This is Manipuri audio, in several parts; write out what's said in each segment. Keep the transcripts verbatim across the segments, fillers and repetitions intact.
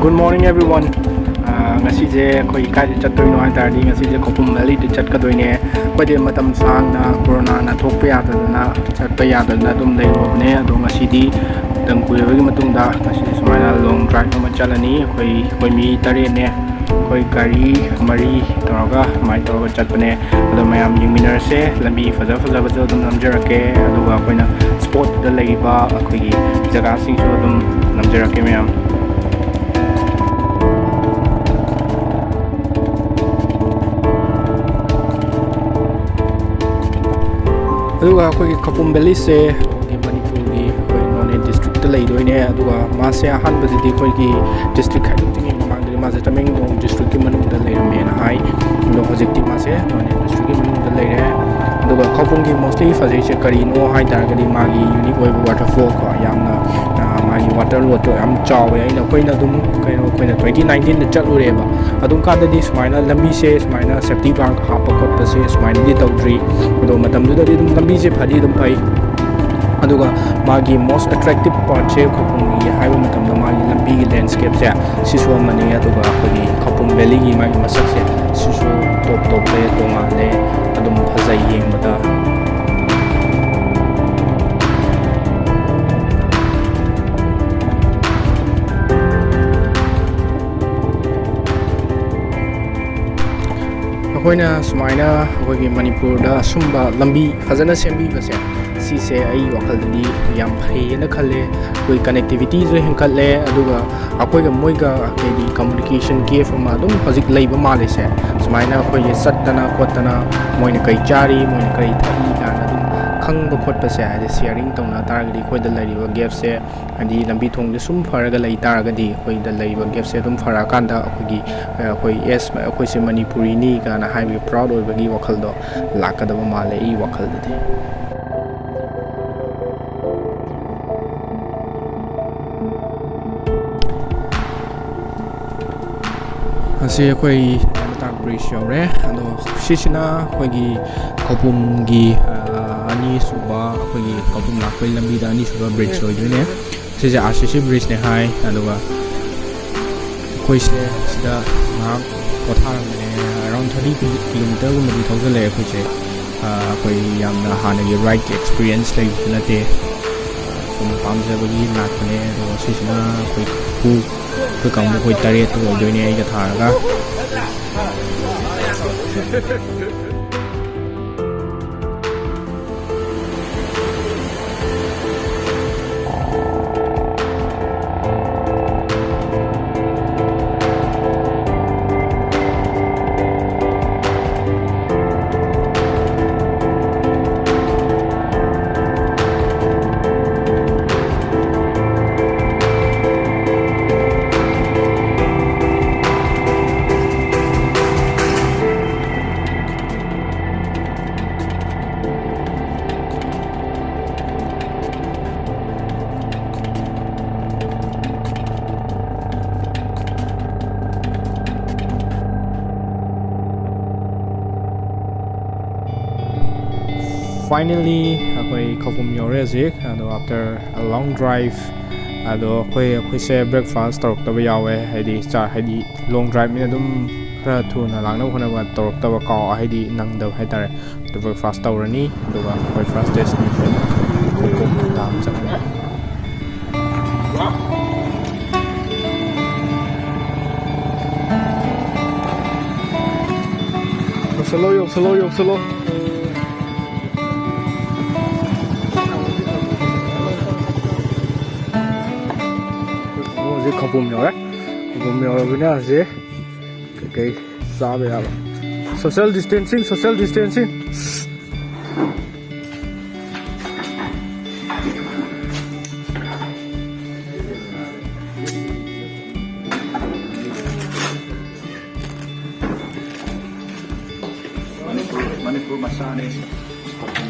Good morning everyone. ꯑꯥ, ꯉꯁꯤꯁꯦ ꯑꯩꯈꯣꯏ ꯀꯥꯏꯗ ꯆꯠꯇꯣꯏꯅꯣ ꯍꯥꯏ ꯇꯥꯔꯗꯤ, ꯉꯁꯤꯁꯦ ꯈꯧꯄꯨꯝ ꯚꯦꯂꯤꯗ ꯆꯠꯀꯗꯣꯏꯅꯦ꯫ ꯑꯩꯈꯣꯏꯗꯤ ꯃꯇꯝ ꯁꯥꯡꯅ ꯀꯣꯔꯣꯅꯥꯅ ꯊꯣꯛꯄ ꯌꯥꯗꯗꯅ, ꯆꯠꯄ ꯌꯥꯗꯗꯅ ꯑꯗꯨꯝ ꯂꯩꯔꯨꯕꯅꯦ꯫ ꯑꯗꯣ ꯉꯁꯤꯗꯤ ꯃꯇꯝ ꯀꯨꯏꯔꯕꯒꯤ ꯃꯇꯨꯡꯗ ꯉꯁꯤꯗꯤ ꯁꯨꯃꯥꯏꯅ long drive ꯑꯃ ꯆꯠꯂꯅꯤ꯫ ꯑꯩꯈꯣꯏ, ꯑꯩꯈꯣꯏ ꯃꯤ ꯇꯔꯦꯠꯅꯦ꯫ ꯑꯩꯈꯣꯏ ꯒꯥꯔꯤ ꯃꯔꯤ ꯇꯧꯔꯒ ꯑꯗꯨꯃꯥꯏꯅ ꯇꯧꯔꯒ ꯆꯠꯄꯅꯦ꯫ ꯑꯗꯣ ꯃꯌꯥꯝ ꯌꯦꯡꯃꯤꯟꯅꯔꯁꯦ꯫ ꯂꯝꯕꯤ ꯐꯖ ꯐꯖꯕꯁꯨ ꯑꯗꯨꯝ ꯅꯝꯖꯔꯛꯀꯦ, ꯑꯗꯨꯒ ꯑꯩꯈꯣꯏꯅ spotꯇꯨꯗ ꯂꯩꯔꯤꯕ ꯑꯩꯈꯣꯏꯒꯤ ꯖꯒꯥꯁꯤꯡꯁꯨ ꯑꯗꯨꯝ ꯅꯝꯖꯔꯛꯀꯦ ꯃꯌꯥꯝ꯫ ꯑꯗꯨꯒ ꯑꯩꯈꯣꯏꯒꯤ ꯈꯧꯄꯨꯝ ꯚꯦꯂꯤꯁꯦ ꯑꯩꯈꯣꯏꯒꯤ ꯃꯅꯤꯄꯨꯔꯒꯤ ꯑꯩꯈꯣꯏ ꯅꯣꯅꯦ districtꯇ ꯂꯩꯗꯣꯏꯅꯦ꯫ ꯑꯗꯨꯒ ꯃꯥꯁꯦ ꯑꯍꯥꯟꯕꯗꯗꯤ ꯑꯩꯈꯣꯏꯒꯤ district ꯈꯥꯏꯗꯣꯛꯇ꯭ꯔꯤꯉꯩ ꯃꯃꯥꯡꯗꯗꯤ ꯃꯥꯁꯦ ꯇꯃꯦꯡꯂꯣꯡ districtꯀꯤ ꯃꯅꯨꯡꯗ ꯂꯩꯔꯝꯃꯦꯅ ꯍꯥꯏ꯫ ꯑꯗꯣ ꯍꯧꯖꯤꯛꯇꯤ ꯃꯥꯁꯦ ꯅꯣꯅꯦ districtꯀꯤ ꯃꯅꯨꯡꯗ ꯂꯩꯔꯦ꯫ ꯑꯗꯨꯒ ꯈꯧꯄꯨꯝꯒꯤ mostly ꯐꯖꯩꯁꯦ ꯀꯔꯤꯅꯣ ꯍꯥꯏ ꯇꯥꯔꯒꯗꯤ ꯃꯥꯒꯤ unique ꯑꯣꯏꯕ waterfall ꯀꯣ, ꯌꯥꯝꯅ, ꯑ, ꯃꯥꯒꯤ water loadꯇꯣ ꯌꯥꯝ ꯆꯥꯎꯋꯦ꯫ ꯑꯩꯅ, ꯑꯩꯈꯣꯏꯅ ꯑꯗꯨꯝ ꯀꯩꯅꯣ, ꯑꯩꯈꯣꯏꯅ twenty nineteenꯗ ꯆꯠꯂꯨꯔꯦꯕ꯫ ꯑꯗꯨꯝ ꯀꯥꯟꯗꯗꯤ ꯁꯨꯃꯥꯏꯅ ꯂꯝꯕꯤꯁꯦ ꯁꯨꯃꯥꯏꯅ safety bar ꯍꯥꯞꯄ ꯈꯣꯠꯄꯁꯦ ꯁꯨꯃꯥꯏꯅꯗꯤ ꯇꯧꯗ꯭ꯔꯤ꯫ ꯑꯗꯣ ꯃꯇꯝꯗꯨꯗꯗꯤ ꯑꯗꯨꯝ ꯂꯝꯕꯤꯁꯦ ꯐꯗꯤ ꯑꯗꯨꯝ ꯐꯩ꯫ ꯑꯗꯨꯒ ꯃꯥꯒꯤ most attractive partꯁꯦ ꯈꯧꯄꯨꯝꯒꯤ ꯍꯥꯏꯕ ꯃꯇꯝꯗ ꯃꯥꯒꯤ ꯂꯝꯕꯤꯒꯤ landscapeꯁꯦ ꯁꯤꯁꯨ ꯑꯃꯅꯤ꯫ ꯑꯗꯨꯒ ꯑꯩꯈꯣꯏꯒꯤ ꯈꯧꯄꯨꯝ ꯚꯦꯂꯤꯒꯤ ꯃꯥꯒꯤ ꯃꯁꯛꯁꯦ ꯁꯤꯁꯨ top topꯁꯦ ꯇꯣꯉꯥꯜꯂꯦ, ꯑꯗꯨꯝ ꯐꯖꯩ ꯌꯦꯡꯕꯗ꯫ ꯑꯩꯈꯣꯏꯅ ꯁꯨꯃꯥꯏꯅ ꯑꯩꯈꯣꯏꯒꯤ ꯃꯅꯤꯄꯨꯔꯗ ꯑꯁꯨꯝꯕ ꯂꯝꯕꯤ ꯐꯖꯅ ꯁꯦꯝꯕꯤꯕꯁꯦ, ꯁꯤꯁꯦ ꯑꯩ ꯋꯥꯈꯜꯗꯗꯤ ꯌꯥꯝ ꯐꯩꯌꯦꯅ ꯈꯜꯂꯦ꯫ ꯑꯩꯈꯣꯏ connectivityꯁꯨ ꯍꯦꯟꯒꯠꯂꯦ, ꯑꯗꯨꯒ ꯑꯩꯈꯣꯏꯒ ꯃꯣꯏꯒ ꯍꯥꯏꯗꯤ communication gap ꯑꯃ ꯑꯗꯨꯝ ꯍꯧꯖꯤꯛ ꯂꯩꯕ ꯃꯥꯜꯂꯤꯁꯦ꯫ ꯁꯨꯃꯥꯏꯅ ꯑꯩꯈꯣꯏꯒꯤ ꯆꯠꯇꯅ ꯈꯣꯠꯇꯅ ꯃꯣꯏꯅ ꯀꯔꯤ ꯆꯥꯔꯤ, ꯃꯣꯏꯅ ꯀꯔꯤ ꯊꯛꯏ ꯀꯥꯏꯅ ꯑꯗꯨꯝ ꯈꯪꯕ ꯈꯣꯠꯄꯁꯦ, ꯍꯥꯏꯗꯤ sharing ꯇꯧꯅ ꯇꯥꯔꯒꯗꯤ ꯑꯩꯈꯣꯏꯗ ꯂꯩꯔꯤꯕ gapꯁꯦ, ꯍꯥꯏꯗꯤ ꯂꯝꯕꯤ ꯊꯣꯡꯁꯦ ꯁꯨꯝ ꯐꯔꯒ ꯂꯩ ꯇꯥꯔꯒꯗꯤ ꯑꯩꯈꯣꯏꯗ ꯂꯩꯔꯤꯕ gapꯁꯦ ꯑꯗꯨꯝ ꯐꯔꯛꯑꯀꯥꯟꯗ ꯑꯩꯈꯣꯏꯒꯤ, ꯑꯩꯈꯣꯏ as, ꯑꯩꯈꯣꯏꯁꯦ ꯃꯅꯤꯄꯨꯔꯤꯅꯤ ꯀꯥꯏꯅ ꯍꯥꯏꯕꯒꯤ proud ꯑꯣꯏꯕꯒꯤ ꯋꯥꯈꯜꯗꯣ ꯂꯥꯛꯀꯗꯕ ꯃꯥꯜꯂꯦ ꯑꯩꯒꯤ ꯋꯥꯈꯜꯗꯗꯤ꯫ ꯑꯁꯤ ꯑꯩꯈꯣꯏ ꯂꯩꯃꯇꯥꯛ bridge ꯌꯧꯔꯦ꯫ ꯑꯗꯣ ꯁꯤꯁꯤꯅ ꯑꯩꯈꯣꯏꯒꯤ ꯈꯧꯄꯨꯝꯒꯤ, ꯑ, ꯑꯅꯤꯁꯨꯕ, ꯑꯩꯈꯣꯏꯒꯤ ꯈꯧꯄꯨꯝ ꯂꯥꯛꯄꯒꯤ ꯂꯝꯕꯤꯗ ꯑꯅꯤꯁꯨꯕ bridge ꯑꯣꯏꯗꯣꯏꯅꯦ꯫ ꯁꯤꯁꯦ RCC bridgeꯅꯦ ꯍꯥꯏ꯫ ꯑꯗꯨꯒ ꯑꯩꯈꯣꯏꯁꯦ ꯁꯤꯗ ꯉꯥꯏꯍꯥꯛ ꯄꯣꯊꯥꯔꯝꯕꯅꯦ꯫ Around thirty kilometerꯒꯨꯝꯕꯗꯤ ꯊꯧꯖꯜꯂꯛꯑꯦ ꯑꯩꯈꯣꯏꯁꯦ꯫ ꯑ, ꯑꯩꯈꯣꯏ ꯌꯥꯝꯅ ꯍꯥꯟꯅꯒꯤ rideꯀꯤ experience ꯂꯩꯕꯁꯨ ꯅꯠꯇꯦ꯫ ꯑ, ꯁꯨꯝ ꯄꯥꯝꯖꯕꯒꯤ ꯂꯥꯛꯄꯅꯦ꯫ ꯑꯗꯣ ꯁꯤꯁꯤꯅ ꯑꯩꯈꯣꯏ ꯄꯨꯄꯨ, ꯑꯩꯈꯣꯏ ꯀꯥꯡꯕꯨ ꯑꯩꯈꯣꯏ ꯇꯔꯦꯠꯇꯨ ꯑꯣꯏꯗꯣꯏꯅꯦ ꯑꯩꯒ ꯊꯥꯔꯒ꯫ Finally, ꯑꯩꯈꯣꯏ ꯈꯧꯄꯨꯝ ꯌꯧꯔꯦ ꯍꯧꯖꯤꯛ꯫ ꯑꯗꯣ, after a long drive, ꯑꯗꯣ ꯑꯩꯈꯣꯏ, ꯑꯩꯈꯣꯏꯁꯦ breakfast ꯇꯧꯔꯛꯇꯕ ꯌꯥꯎꯋꯦ, ꯍꯥꯏꯗꯤ ꯆꯥ-, ꯍꯥꯏꯗꯤ long driveꯅꯤꯅ ꯑꯗꯨꯝ ꯈꯔ ꯊꯨꯅ ꯂꯥꯛꯅꯕ ꯍꯣꯠꯅꯕ ꯇꯧꯔꯛꯇꯕ ꯀꯥꯎ-, ꯍꯥꯏꯗꯤ ꯅꯪꯗꯕ ꯍꯥꯏꯇꯥꯔꯦ꯫ ꯑꯗꯨ breakfast ꯇꯧꯔꯅꯤ, ꯑꯗꯨꯒ ꯑꯩꯈꯣꯏ first destination ꯈꯧꯄꯨꯝ dam ꯆꯠꯂꯅꯤ꯫ ꯌꯧꯁꯜꯂꯣ, ꯌꯧꯁꯜꯂꯣ, ꯌꯧꯁꯜꯂꯣ꯫ ꯍꯧꯖꯤꯛ ꯈꯧꯄꯨꯝ ꯌꯧꯔꯦ꯫ ꯈꯧꯄꯨꯝ ꯌꯧꯔꯕꯅꯤꯅ ꯍꯧꯖꯤꯛ ꯀꯩꯀꯩ ꯆꯥꯕ ꯌꯥꯕ? Social distancing, social distancing. Manipur, Manipur ꯃꯆꯥꯅꯦ꯫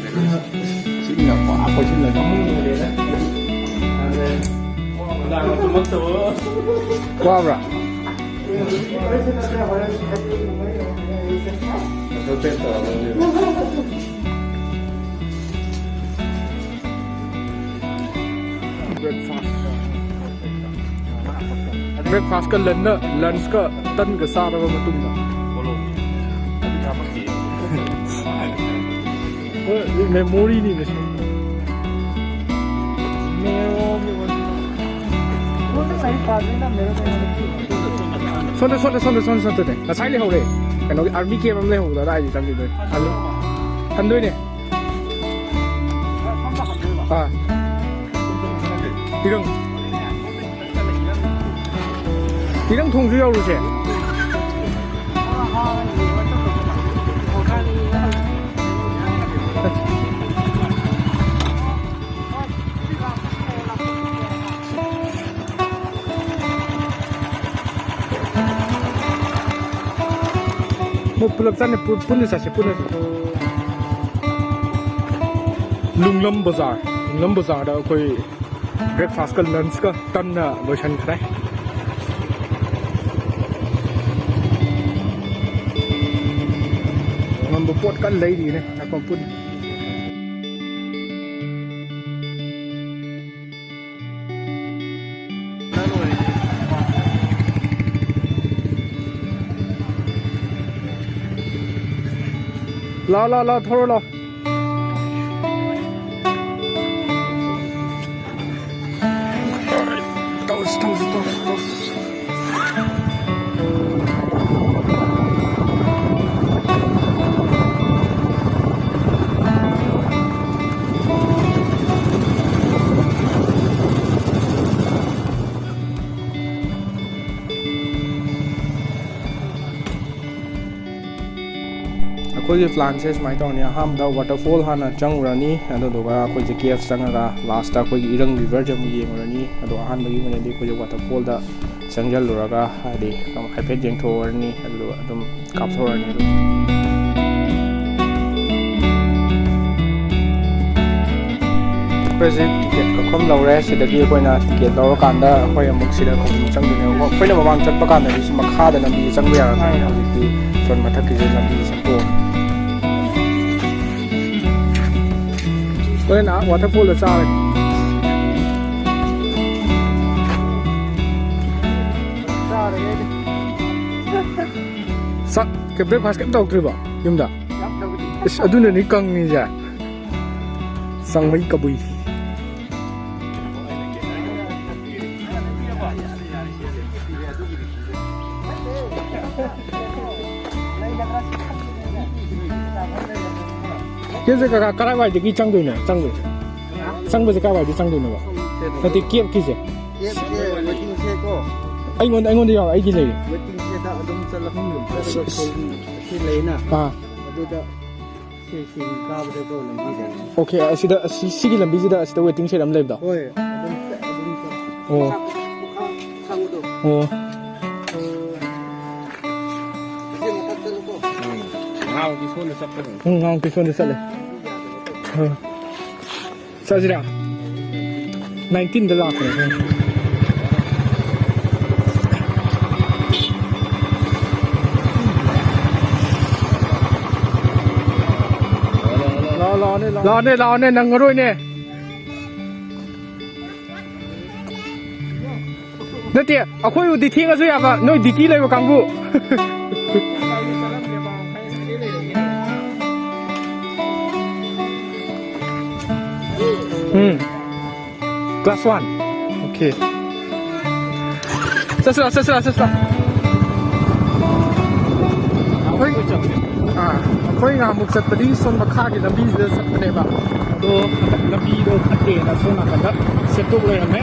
ꯁꯤꯅ ꯈ꯭ꯋꯥꯏ ꯑꯩꯈꯣꯏ ꯁꯤꯅ ꯋꯥꯕ꯭ꯔꯥ? Breakfast. Breakfastꯀ lunchꯅ, lunchꯀ ꯇꯟꯒ ꯆꯥꯔꯕ ꯃꯇꯨꯡꯗ꯫ ꯍꯣꯏ, memoryꯅꯤꯅꯦ ꯁꯤ꯫ ꯁꯣꯝꯗ, ꯁꯣꯝꯗ, ꯁꯣꯝꯗ, ꯁꯣꯝꯗ ꯆꯠꯇꯣꯏꯅꯦ꯫ ꯉꯁꯥꯏ ꯂꯩꯍꯧꯔꯦ꯫ ꯀꯩꯅꯣꯒꯤ army camp ꯑꯃ ꯂꯩꯍꯧꯕꯗꯣ, ꯑꯗꯥꯏꯗꯤ ꯆꯪꯈꯤꯗꯣꯏꯅꯦ꯫ ꯍꯜꯂꯣ꯫ ꯍꯟꯗꯣꯏꯅꯦ꯫ ꯑꯥ꯫ ꯏꯔꯪ꯫ ꯏꯔꯪ ꯊꯣꯡꯁꯨ ꯌꯧꯔꯨꯁꯦ꯫ ꯃꯣꯏ ꯄꯨꯂꯞ ꯆꯠꯅꯤ, ꯄꯨ-, ꯄꯨꯟꯅ ꯆꯠꯁꯦ, ꯄꯨꯟꯅ ꯆꯠꯁꯦ꯫ ꯂꯨꯡꯂꯝ ꯕꯖꯥꯔ, ꯂꯨꯡꯂꯝ ꯕꯖꯥꯔꯗ ꯑꯩꯈꯣꯏ breakfastꯀ lunchꯀ ꯇꯟꯅ ꯂꯣꯏꯁꯤꯟꯈ꯭ꯔꯦ꯫ ꯉꯝꯕ ꯄꯣꯠ ꯀꯟꯅ ꯂꯩꯔꯤꯅꯦ ꯉꯥꯏꯈꯣ ꯄꯨꯟꯅ꯫ ꯂꯥꯎ, ꯂꯥꯎ, ꯂꯥꯎ, ꯊꯧꯔꯣ, ꯂꯥꯎ꯫ ꯇꯧꯁꯤ, ꯇꯧꯁꯤ, ꯇꯧꯁꯤ, ꯇꯧꯁꯤ꯫ ꯑꯩꯈꯣꯏꯒꯤ planꯁꯦ ꯁꯨꯃꯥꯏꯅ ꯇꯧꯔꯅꯤ꯫ ꯑꯍꯥꯟꯕꯗ waterfall ꯍꯥꯟꯅ ꯆꯪꯉꯨꯔꯅꯤ, ꯑꯗꯨꯗꯨꯒ ꯑꯩꯈꯣꯏꯁꯦ cave ꯆꯪꯉꯒ lastꯇ ꯑꯩꯈꯣꯏꯒꯤ ꯏꯔꯪ riverꯁꯦ ꯑꯃꯨꯛ ꯌꯦꯡꯉꯨꯔꯅꯤ꯫ ꯑꯗꯣ ꯑꯍꯥꯟꯕꯒꯤ ꯑꯣꯏꯅꯗꯤ ꯑꯩꯈꯣꯏꯁꯦ waterfallꯗ ꯆꯪꯁꯤꯜꯂꯨꯔꯒ, ꯍꯥꯏꯗꯤ, ꯍꯥꯏꯐꯦꯠ ꯌꯦꯡꯊꯣꯛꯎꯔꯅꯤ, ꯑꯗꯨꯗꯨꯒ ꯑꯗꯨꯝ ꯀꯥꯞꯊꯣꯔꯛꯑꯅꯤ ꯑꯗꯨꯝ꯫ ꯑꯩꯈꯣꯏ ꯍꯧꯖꯤꯛ ticket ꯀꯛꯐꯝ ꯂꯧꯔꯦ꯫ ꯁꯤꯗꯒꯤ ꯑꯩꯈꯣꯏꯅ ticket ꯂꯧꯔꯀꯥꯟꯗ ꯑꯩꯈꯣꯏ ꯑꯃꯨꯛ ꯁꯤꯗ ꯈꯣꯡꯅ ꯆꯪꯗꯣꯏꯅꯦꯕꯀꯣ꯫ ꯑꯩꯈꯣꯏꯅ ꯃꯃꯥꯡ ꯆꯠꯄ ꯀꯥꯟꯗꯗꯤ ꯁꯤ ꯃꯈꯥꯗ ꯂꯝꯕꯤ ꯆꯪꯕ ꯌꯥꯔꯝꯃꯦ꯫ ꯍꯧꯖꯤꯛꯇꯤ ꯁꯣꯝ ꯃꯊꯛꯀꯤꯁꯦ ꯂꯝꯕꯤ ꯁꯦꯝꯗꯣꯛꯑꯣ꯫ ꯍꯣꯔꯦꯟ ꯑꯥ waterfallꯗ ꯆꯥꯔꯒꯦ꯫ ꯆꯥꯛ, ꯀꯩ, breakfast ꯀꯩꯝ ꯇꯧꯔꯛꯇ꯭ꯔꯤꯕꯣ ꯌꯨꯝꯗ? ꯏꯁ, ꯑꯗꯨꯅꯅꯤ ꯀꯪꯉꯤꯁꯦ꯫ ꯆꯪꯃꯩ ꯀꯕꯨꯏ꯫ ꯁꯤꯁꯦ ꯀꯀꯥ ꯀꯔꯥꯏꯋꯥꯏꯗꯒꯤ ꯆꯪꯗꯣꯏꯅꯣ? ꯆꯪꯗꯣꯏꯁꯦ? ꯆꯪꯕꯁꯦ ꯀꯥꯏꯋꯥꯏꯗꯒꯤ ꯆꯪꯗꯣꯏꯅꯣꯕ? ꯅꯠꯇꯦ, cabꯀꯤꯁꯦ꯫ Cabꯁꯦ waiting shed ꯀꯣ꯫ ꯑꯩꯉꯣꯟꯗ, ꯑꯩꯉꯣꯟꯗ ꯌꯥꯎꯔꯦ, ꯑꯩꯒꯤ ꯂꯩꯔꯦ꯫ Waiting shedꯇ ꯑꯗꯨꯝ ꯆꯠꯂꯒ ꯁꯤ, ꯁꯤ ꯂꯩꯅ꯫ ꯑꯥ꯫ ꯑꯗꯨꯗ ꯁꯤ, ꯁꯤ ꯀꯥꯕꯗꯀꯣ ꯂꯝꯕꯤ ꯂꯩꯅ꯫ Okay, ꯑꯁꯤꯗ, ꯑꯁꯤ, ꯁꯤꯒꯤ ꯂꯝꯕꯤꯁꯤꯗ ꯑꯁꯤꯗ waiting shed ꯑꯃ ꯂꯩꯕꯗꯣ? ꯍꯣꯏ, ꯑꯗꯨꯝ ꯆꯠ-, ꯑꯗꯨꯝ ꯆꯠ-, ꯑꯣ꯫ ꯃꯈꯥ ꯆꯪꯕꯗꯣ꯫ ꯑꯣ꯫ ꯑꯁꯤ ꯃꯊꯛꯇꯅꯤꯀꯣ꯫ ꯎꯝ꯫ ꯉꯍꯥꯟꯃꯨꯛꯀꯤ ꯁꯣꯝꯗ ꯆꯠꯄꯅꯤ꯫ ꯎꯝ, ꯉꯍꯥꯟꯃꯨꯛꯀꯤ ꯁꯣꯝꯗ ꯆꯠꯂꯦ꯫ ꯑꯥ꯫ ꯆꯠꯁꯤꯔꯥ? Nineteenꯗ ꯂꯥꯛꯄꯅꯦ ꯑꯩꯈꯣꯏꯅ꯫ ꯂꯥꯛꯑꯣ, ꯂꯥꯛꯑꯣꯅꯦ, ꯂꯥꯛꯑꯣꯅꯦ, ꯂꯥꯛꯑꯣꯅꯦ, ꯅꯪꯉꯔꯣꯏꯅꯦ꯫ ꯅꯠꯇꯦ, ꯑꯩꯈꯣꯏꯕꯨꯗꯤ ꯊꯦꯡꯉꯁꯨ ꯌꯥꯕ, ꯅꯣꯏ duty ꯂꯩꯕ ꯀꯥꯡꯕꯨ꯫ ꯎꯝ꯫ Class one꯫ Okay꯫ ꯆꯠꯁꯤꯔꯥ, ꯆꯠꯁꯤꯔꯥ, ꯆꯠꯁꯤꯔꯥ꯫ ꯑꯩꯈꯣꯏ, ꯑꯥ, ꯑꯩꯈꯣꯏ ꯉꯍꯥꯟꯃꯨꯛ ꯆꯠꯄꯗꯤ ꯁꯣꯝ ꯃꯈꯥꯒꯤ ꯂꯝꯕꯤꯁꯤꯗ ꯆꯠꯄꯅꯦꯕ꯫ ꯑꯗꯣ ꯍꯟꯗꯛ ꯂꯝꯕꯤꯗꯣ ꯐꯠꯇꯦꯅ ꯁꯣꯝ ꯅꯥꯀꯟꯗ ꯁꯦꯝꯗꯣꯛ ꯂꯩꯔꯝꯃꯦ꯫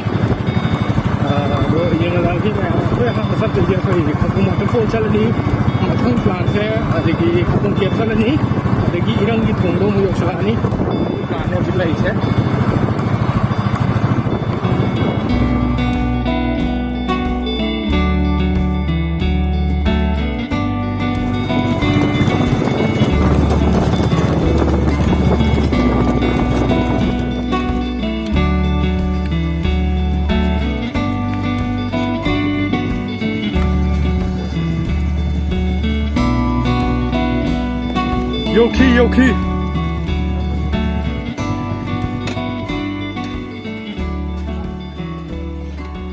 ꯑꯥ, ꯑꯗꯣ ꯌꯦꯡꯍꯜꯂꯛꯑꯒꯦ ꯃꯌꯥꯝ꯫ ꯑꯩꯈꯣꯏ ꯑꯍꯥꯟꯕ ꯆꯠꯇꯣꯏꯁꯦ ꯑꯩꯈꯣꯏ ꯈꯧꯄꯨꯝ waterfall ꯆꯠꯂꯅꯤ, ꯃꯊꯪ planꯁꯦ ꯑꯗꯒꯤ ꯈꯧꯄꯨꯝ cave ꯆꯠꯂꯅꯤ, ꯑꯗꯒꯤ ꯏꯔꯪꯒꯤ ꯊꯣꯡꯗꯣ ꯑꯃꯨꯛ ꯌꯧꯁꯤꯜꯂꯛꯑꯅꯤ꯫ Planꯅꯦ ꯍꯧꯖꯤꯛ ꯂꯩꯔꯤꯁꯦ꯫ ꯌꯧꯈꯤ, ꯌꯧꯈꯤ꯫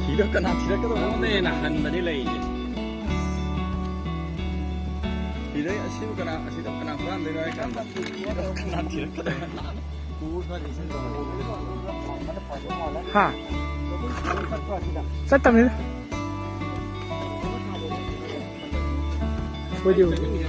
ꯁꯤꯗ ꯀꯅꯥ ꯊꯤꯔꯛꯀꯗꯧꯕ? ꯑꯩꯉꯣꯟꯗ ꯍꯦꯟꯅ ꯍꯟꯕꯅꯤ ꯂꯩꯔꯤꯁꯦ꯫ ꯑꯦ, ꯑꯁꯤꯕꯨ ꯀꯅꯥ, ꯑꯁꯤꯗ ꯀꯅꯥ ꯍꯨꯔꯥꯟꯗꯣꯏꯅꯣ ꯍꯥꯏ ꯀꯥꯟꯗ ꯀꯅꯥ ꯊꯤꯔꯛꯀꯗꯣꯏꯅꯣ? ꯍꯥ? ꯆꯠꯇꯕꯅꯤꯗ꯫ ꯑꯣꯏꯗꯦ, ꯑꯣꯏꯗꯦ꯫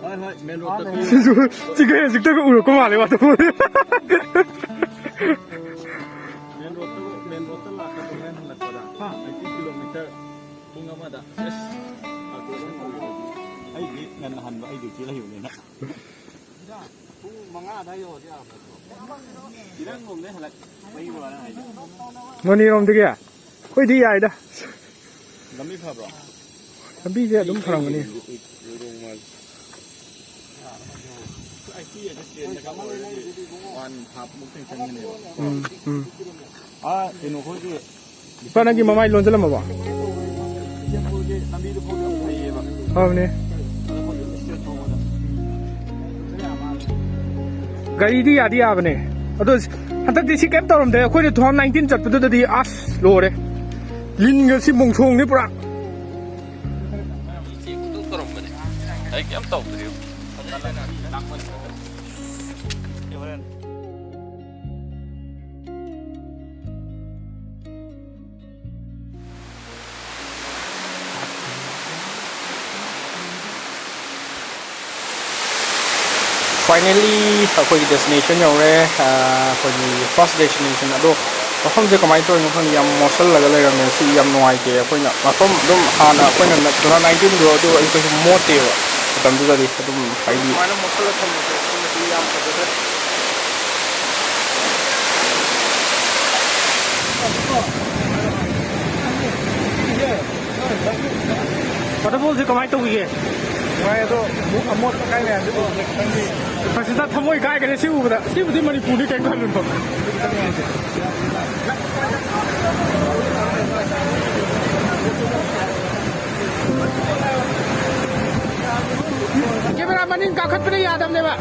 ꯍꯣꯏ, ꯍꯣꯏ, ꯃꯦꯟ ꯔꯣꯗꯇ ꯁꯤꯁꯨ ꯆꯤꯡꯈꯩ ꯍꯧꯖꯤꯛꯇꯒ ꯎꯔꯛꯄ ꯃꯥꯜꯂꯦ, ꯋꯥꯇꯔꯐꯣꯜ꯫ ꯃꯦꯟ ꯔꯣꯗꯇ, ꯃꯦꯟ ꯔꯣꯗꯇ ꯂꯥꯛꯀꯗꯧꯔꯦ ꯍꯜꯂꯛꯄꯗ꯫ ꯍꯥ? ꯑꯩꯠꯇꯤ ꯀꯤꯂꯣꯃꯤꯇꯔ ꯄꯨꯡ ꯑꯃꯗ꯫ ꯑꯁ, ꯑꯩꯗꯤ ꯉꯟꯅ ꯍꯟꯕ, ꯑꯩ ꯗ꯭ꯌꯨꯇꯤ ꯂꯩꯕꯅꯤꯅ꯫ ꯄꯨꯡ ꯃꯉꯥ ꯑꯗꯥꯏ ꯌꯧꯔꯗꯤ ꯌꯥꯔꯕ ꯅꯠꯇ꯭ꯔꯣ? ꯏꯔꯪꯂꯣꯝꯗꯩ ꯍꯜꯂꯛꯄꯩ ꯋꯥꯔ ꯍꯥꯏꯗꯣ꯫ ꯅꯣꯅꯦꯔꯣꯝꯗꯒꯤ? ꯑꯩꯈꯣꯏꯗꯤ ꯌꯥꯏꯗ꯫ ꯂꯝꯕꯤ ꯐꯕ꯭ꯔꯣ? ꯂꯝꯕꯤꯁꯦ ꯑꯗꯨꯝ ꯐꯔꯝꯒꯅꯤ꯫ ꯑꯩꯠꯇꯤ ꯑꯗꯨ ꯇ꯭ꯔꯦꯟꯗ ꯀꯥꯞꯄ ꯑꯣꯏꯔꯗꯤ ꯋꯥꯟ ꯍꯥꯐ ꯃꯨꯛꯇꯪ ꯆꯪꯒꯅꯦꯕ꯫ ꯎꯝ, ꯎꯝ꯫ ꯑꯥ, ꯀꯩꯅꯣ ꯈꯣꯏꯒꯤ ꯏꯄꯥ, ꯅꯪꯒꯤ ꯃꯃꯥꯏ ꯂꯣꯟꯁꯤꯜꯂꯝꯃꯕꯣ? ꯐꯕꯅꯦ꯫ ꯒꯥꯔꯤꯗꯤ ꯌꯥꯗꯤ ꯌꯥꯕꯅꯦ꯫ ꯑꯗꯣ ꯍꯟꯗꯛꯇꯤ ꯁꯤ ꯀꯩꯝ ꯇꯧꯔꯝꯗꯦ꯫ ꯑꯩꯈꯣꯏꯅ two thousand nineteen ꯆꯠꯄꯗꯨꯗꯗꯤ ꯑꯁ ꯂꯣꯏꯔꯦ꯫ ꯂꯤꯟꯒ ꯁꯤ ꯃꯣꯡꯁꯣꯡꯅꯤ ꯄꯨꯔꯥ꯫ ꯆꯦꯛ ꯑꯗꯨꯝ ꯇꯧꯔꯝꯕꯅꯦ꯫ ꯑꯩ ꯀꯩꯝ ꯇꯧꯗ꯭ꯔꯤꯕ꯫ Finally ꯑꯩꯈꯣꯏꯒꯤ destination ꯌꯧꯔꯦ꯫ ꯑꯥ, ꯑꯩꯈꯣꯏꯒꯤ first destination ꯑꯗꯣ, ꯃꯐꯝꯁꯦ ꯀꯃꯥꯏꯅ ꯇꯧꯔꯤꯅꯣ ꯈꯪꯗꯦ, ꯌꯥꯝ ꯃꯣꯠꯁꯜꯂꯒ ꯂꯩꯔꯝꯃꯦ꯫ ꯁꯤ ꯌꯥꯝ ꯅꯨꯡꯉꯥꯏꯇꯦ꯫ ꯑꯩꯈꯣꯏꯅ ꯃꯐꯝ ꯑꯗꯨꯝ ꯍꯥꯟꯅ ꯑꯩꯈꯣꯏꯅ two thousand nineteen ꯗꯣ ꯑꯗꯨ ꯑꯩꯈꯣꯏꯁꯨ ꯃꯣꯠꯇꯦꯕ ꯃꯇꯝꯗꯨꯗꯗꯤ꯫ ꯑꯗꯨꯝ ꯍꯥꯏꯗꯤ ꯑꯗꯨꯃꯥꯏꯅ ꯃꯣꯠꯁꯜꯂ ꯊꯝꯕꯁꯦ ꯁꯤꯃꯗꯤ ꯌꯥꯝ ꯐꯖꯗ꯭ꯔꯦ꯫ Waterfall ꯁꯦ ꯀꯃꯥꯏꯅ ꯇꯧꯈꯤꯒꯦ? ꯅꯨꯡꯉꯥꯏ, ꯑꯗꯣ ꯑꯃꯨꯛ ꯑꯃꯣꯠ ꯑꯀꯥꯏ ꯃꯌꯥꯝꯁꯦ ꯎꯕꯗ ꯈꯤꯇꯪꯗꯤ ꯃꯁꯤꯗ ꯊꯃꯣꯏ ꯀꯥꯏꯒꯔꯦ ꯁꯤ ꯎꯕꯗ꯫ ꯁꯤꯕꯨꯗꯤ ꯃꯅꯤꯄꯨꯔꯅꯤ, ꯀꯩꯝ ꯈꯜꯂꯨꯅꯨ꯫ ꯀꯦꯞ ꯃꯅꯤꯡ ꯀꯥꯈꯠꯄꯗ ꯌꯥꯗꯕꯅꯦꯕ꯫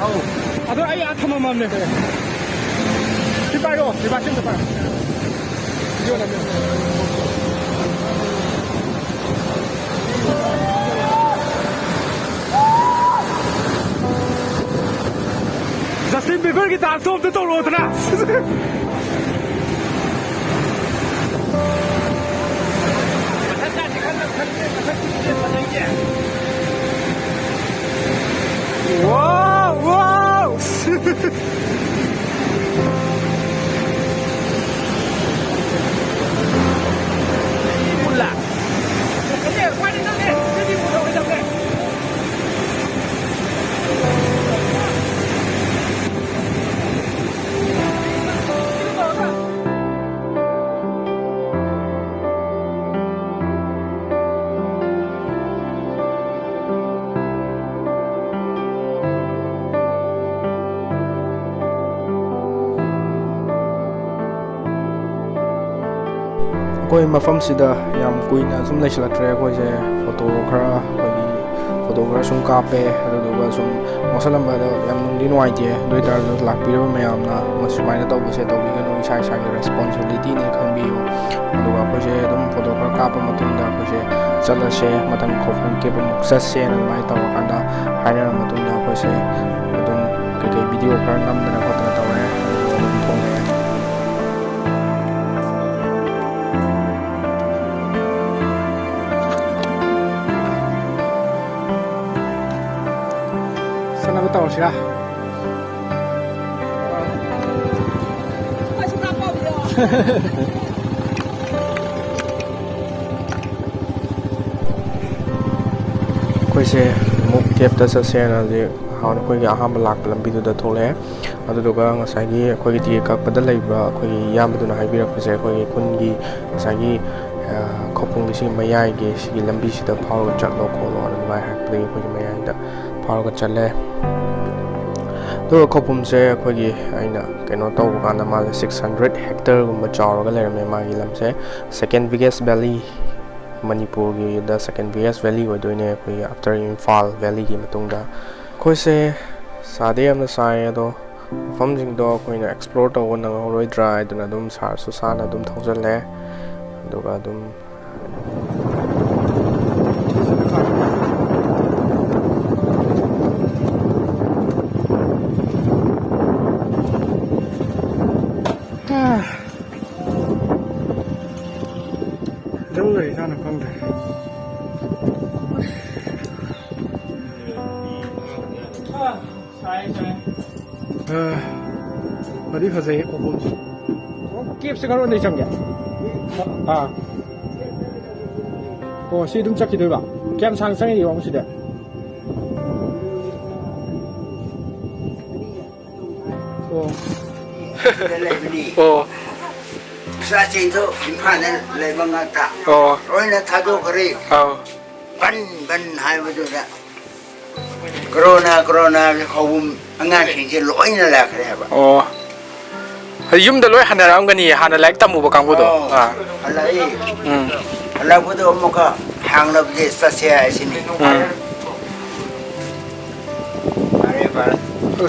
ꯑꯗꯣ ꯑꯩ ꯑꯥ ꯊꯝꯃꯝꯃꯕꯅꯦ꯫ ꯁꯤ ꯄꯥꯏꯔꯣ, ꯁꯤ ꯕꯥꯁꯤꯟꯗ ꯄꯥꯏꯔꯣ꯫ ꯌꯣꯜꯂꯒꯦ꯫ ꯖꯁꯇꯤꯟ ꯕꯤꯕꯔꯒꯤ ꯗꯥꯟꯁꯇꯣ ꯑꯝꯇ ꯇꯧꯔꯛꯑꯣꯗꯅ꯫ Wow, wow! ꯑꯩꯈꯣꯏ ꯃꯐꯝꯁꯤꯗ ꯌꯥꯝ ꯀꯨꯏꯅ ꯁꯨꯝ ꯂꯩꯁꯤꯜꯂꯛꯇ꯭ꯔꯦ꯫ ꯑꯩꯈꯣꯏꯁꯦ ꯐꯣꯇꯣ ꯈꯔ, ꯑꯩꯈꯣꯏꯒꯤ ꯐꯣꯇꯣ ꯈꯔ ꯁꯨꯝ ꯀꯥꯞꯄꯦ, ꯑꯗꯨꯗꯨꯒ ꯁꯨꯝ ꯃꯣꯠꯁꯜꯂꯝꯕꯗꯣ ꯌꯥꯝ ꯅꯨꯡꯗꯤ ꯅꯨꯡꯉꯥꯏꯇꯦ꯫ ꯑꯗꯨ ꯑꯣꯏꯇꯥꯔꯁꯨ ꯂꯥꯛꯄꯤꯔꯕ ꯃꯌꯥꯝꯅ ꯁꯨꯃꯥꯏꯅ ꯇꯧꯕꯁꯦ ꯇꯧꯕꯤꯒꯅꯨ, ꯏꯁꯥ ꯏꯁꯥꯒꯤ ꯔꯦꯁꯄꯣꯟꯁꯤꯕꯤꯂꯤꯇꯤꯅꯦ ꯈꯟꯕꯤꯌꯨ꯫ ꯑꯗꯨꯒ ꯑꯩꯈꯣꯏꯁꯦ ꯑꯗꯨꯝ ꯐꯣꯇꯣ ꯈꯔ ꯀꯥꯞꯄ ꯃꯇꯨꯡꯗ ꯑꯩꯈꯣꯏꯁꯦ ꯆꯠꯂꯁꯦ, ꯃꯊꯪ ꯈꯣꯡꯐꯝ ꯀꯦꯞ ꯑꯃꯨꯛ ꯆꯠꯁꯦꯅ ꯑꯗꯨꯃꯥꯏꯅ ꯇꯧꯔꯀꯥꯟꯗ ꯍꯥꯏꯅꯔ ꯃꯇꯨꯡꯗ ꯑꯩꯈꯣꯏꯁꯦ ꯑꯗꯨꯝ ꯀꯩꯀꯩ ꯚꯤꯗꯤꯑꯣ ꯈꯔ ꯅꯝꯗꯅ ꯈꯣꯠꯇꯅ ꯇꯧꯔꯦ꯫ ꯑꯗꯨꯒ ꯑꯗꯨꯝ ꯊꯣꯛꯂꯛꯑꯦ꯫ ꯁꯥꯟꯅꯕ ꯇꯧꯔꯁꯤꯔꯥ? ꯑꯩꯈꯣꯏꯁꯦ ꯑꯃꯨꯛ ꯀꯦꯞꯇ ꯆꯠꯁꯦꯅ ꯍꯧꯖꯤꯛ ꯑꯩꯈꯣꯏꯒꯤ ꯑꯍꯥꯟꯕ ꯂꯥꯛꯄ ꯂꯝꯕꯤꯗꯨꯗ ꯊꯣꯛꯂꯛꯑꯦ꯫ ꯑꯗꯨꯗꯨꯒ ꯉꯁꯥꯏꯒꯤ ꯑꯩꯈꯣꯏꯒꯤ ꯇꯤꯀꯦꯠ ꯀꯛꯄꯗ ꯂꯩꯕ ꯑꯩꯈꯣꯏꯒꯤ ꯏꯌꯥꯝꯕꯗꯨꯅ ꯍꯥꯏꯕꯤꯔꯛꯄꯁꯦ, ꯑꯩꯈꯣꯏꯒꯤ ꯈꯨꯟꯒꯤ ꯉꯁꯥꯏꯒꯤ, ꯑ, ꯈꯧꯄꯨꯝꯒꯤꯁꯤ ꯃꯌꯥꯏꯒꯤ ꯁꯤꯒꯤ ꯂꯝꯕꯤꯁꯤꯗ ꯐꯥꯎꯔꯒ ꯆꯠꯂꯣ ꯈꯣꯠꯂꯣ ꯑꯗꯨꯃꯥꯏꯅ ꯍꯥꯏꯔꯛꯄꯗꯒꯤ ꯑꯩꯈꯣꯏꯁꯦ ꯃꯌꯥꯏꯗ ꯐꯥꯎꯔꯒ ꯆꯠꯂꯦ꯫ ꯑꯗꯨꯒ ꯈꯧꯄꯨꯝꯁꯦ ꯑꯩꯈꯣꯏꯒꯤ ꯑꯩꯅ ꯀꯩꯅꯣ ꯇꯧꯕ ꯀꯥꯟꯗ ꯃꯥꯁꯦ six hundred hectare ꯒꯨꯝꯕ ꯆꯥꯎꯔꯒ ꯂꯩꯔꯝꯃꯦ ꯃꯥꯒꯤ ꯂꯝꯁꯦ꯫ Second biggest valley ꯃꯅꯤꯄꯨꯔꯒꯤ the second biggest valley ꯑꯣꯏꯗꯣꯏꯅꯦ ꯑꯩꯈꯣꯏꯒꯤ after ꯏꯝꯐꯥꯜ ꯚꯦꯂꯤꯒꯤ ꯃꯇꯨꯡꯗ꯫ ꯑꯩꯈꯣꯏꯁꯦ ꯁꯥꯗꯤ ꯌꯥꯝꯅ ꯁꯥꯏ, ꯑꯗꯣ ꯃꯐꯝꯁꯤꯡꯗꯣ ꯑꯩꯈꯣꯏꯅ explore ꯇꯧꯕ ꯅꯪꯍꯧꯔꯣꯏꯗ꯭ꯔꯥ ꯍꯥꯏꯗꯨꯅ ꯑꯗꯨꯝ ꯁꯥꯔꯁꯨ ꯁꯥꯅ ꯑꯗꯨꯝ ꯊꯧꯖꯜꯂꯦ꯫ ꯑꯗꯨꯒ ꯑꯗꯨꯝ ꯑꯗꯨꯝ ꯂꯩ ꯏꯁꯥꯅ ꯈꯪꯗ꯭ꯔꯦ꯫ ꯑ, ꯐꯗꯤ ꯐꯖꯩ ꯈꯣꯡꯎꯞꯁꯦ꯫ ꯑꯣ, ꯀꯦꯞꯁꯦ ꯀꯔꯣꯝꯗꯩ ꯆꯪꯒꯦ? ꯑꯥ꯫ ꯑꯣ, ꯁꯤ ꯑꯗꯨꯝ ꯆꯠꯈꯤꯗꯣꯏꯕ? ꯀꯌꯥꯝ ꯁꯥꯡ ꯆꯪꯉꯤꯅꯣ ꯁꯤꯗ? ꯑꯣ꯫ ꯁꯤꯗ ꯂꯩꯕꯅꯤ꯫ ꯑꯣ꯫ ꯃꯆꯥꯁꯤꯡꯗꯣ ꯏꯝꯐꯥꯜꯗ ꯂꯩꯕ ꯉꯥꯛꯇ꯫ ꯑꯣ꯫ ꯂꯣꯏꯅ ꯊꯥꯗꯣꯛꯈ꯭ꯔꯦ꯫ ꯑꯧ꯫ ꯕꯟ ꯕꯟ ꯍꯥꯏꯕꯗꯨꯗ ꯀꯣꯔꯣꯅꯥ, ꯀꯣꯔꯣꯅꯥꯒꯤ ꯈꯧꯄꯨꯝ ꯑꯉꯥꯡꯁꯤꯡꯁꯦ ꯂꯣꯏꯅ ꯂꯥꯛꯈ꯭ꯔꯦ ꯍꯥꯏꯕ꯫ ꯑꯣ꯫ ꯌꯨꯝꯗ ꯂꯣꯏ ꯍꯟꯅꯔꯛꯑꯝꯒꯅꯤ, ꯍꯥꯟꯅ ꯂꯥꯏꯔꯤꯛ ꯇꯝꯃꯨꯕ ꯀꯥꯡꯕꯨꯗꯣ꯫ ꯑꯧ, ꯑꯥ꯫ ꯍꯜꯂꯛꯏ꯫ ꯎꯝ꯫ ꯍꯜꯂꯛꯄꯗꯣ ꯑꯃꯨꯛꯀ ꯍꯥꯡꯅꯕꯗꯤ ꯆꯠꯁꯦ ꯍꯥꯏꯁꯤꯅꯤ꯫ ꯎꯝ꯫ ꯐꯔꯦ, ꯐꯔꯦ꯫